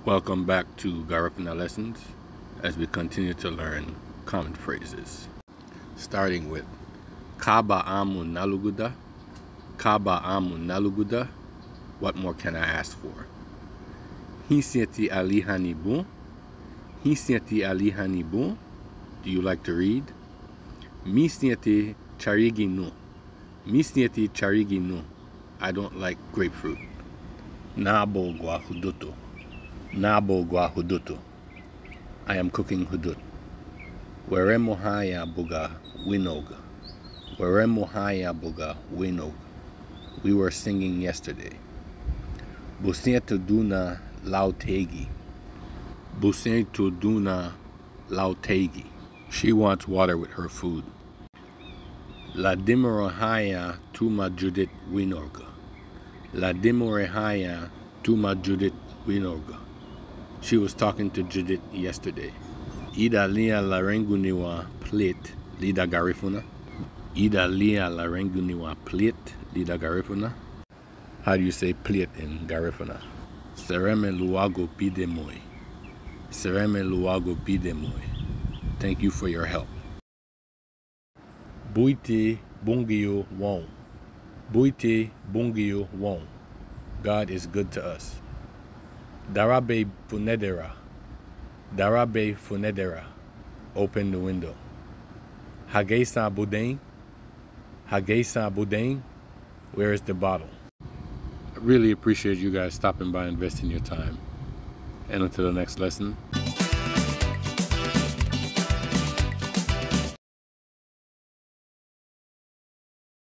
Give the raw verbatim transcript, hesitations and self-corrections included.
Welcome back to Garifuna Lessons as we continue to learn common phrases. Starting with, kaba amu nálugudun, kaba amu nálugudun, what more can I ask for? Hínsiñeti aliihani bun, hínsiñeti aliihani bun, do you like to read? Mínsiñeti charigi nun, mínsiñeti charigi nun, I don't like grapefruit. Nábougua hudutu, nábougua hudutu, I am cooking hudut. Weremuhaña buga winoug, weremuhaña buga winoug, we were singing yesterday. Busentiwa duna lau teigi, busentiwa duna lau teigi, she wants water with her food. Ladimurehaña tuma Judith winourgu, ladimurehaña tuma Judith winourgu, she was talking to Judith yesterday. Ida liña lareinguniwa plit lidan Garifuna? Ida liña lareinguniwa plit lidan Garifuna? How do you say plit in Garifuna? Sereme luagu bidimuy, sereme luagu bidimuy, thank you for your help. Buiti Bungiu woun, buiti Bungiu woun, God is good to us. Darabei funedera, darabei funedera, open the window. Hageisan budein, hageisan budein, where is the bottle? I really appreciate you guys stopping by and investing your time. And until the next lesson.